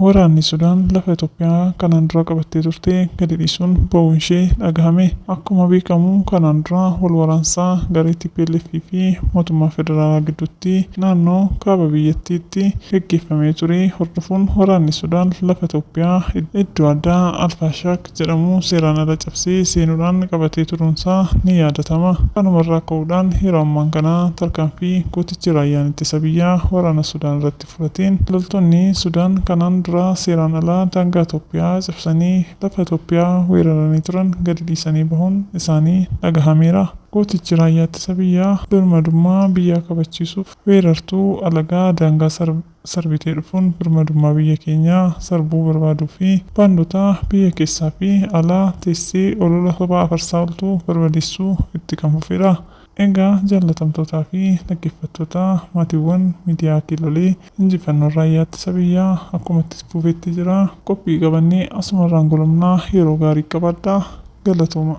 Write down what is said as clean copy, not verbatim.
Waraanni Sudaan lafa Itoophiyaa kanaan dura qabattee turte gadi dhiisuun ba'uun ishee dhagahame. Akkuma beekamu kanaan dura wal waraansaa garee TPLF fi mootummaa federaalaa gidduutti naannoo kaaba biyyattiitti gaggeeffamee ture hordofuun waraanni Sudaan lafa Itoophiyaa iddoo addaa Alfaashaak jedhamu seeraan ala cabsee seenuudhaan qabatee turuunsaa ni yaadatama. Kanumarraa ka'uudhaan yeroo ammaan kana tarkaanfii gootichi raayyaan ittisa biyyaa waraana Sudaan irratti fudhateen loltoonni Sudaan kanaan dura seeraan alaa daangaa Itoophiyaa cabsanii lafa Itoophiyaa weeraranii turan gadi dhiisanii bahuun isaanii dhagahameera. Gootichi raayyaa ittisa biyyaa birmadummaa biyyaa kabachiisuuf weerartuu alagaa daangaa sarbitee dhufuun birmadummaa biyya keenyaa sarbuu barbaaduu fi baandota biyya keessaa fi alaa teessee olola sobaa afarsaa ooltu barbadeessuu itti kan fufedha. Egaa jaallatamtootaa fi dhaggeeffattoota maatiiwwan miidiyaa Kiilolee, injifannoon raayyaa ittisa biyyaa akkuma itti fufetti jira. Qophii qabannee asumarraan golomnaa, yeroo gaarii qabaadhaa. Galatooma.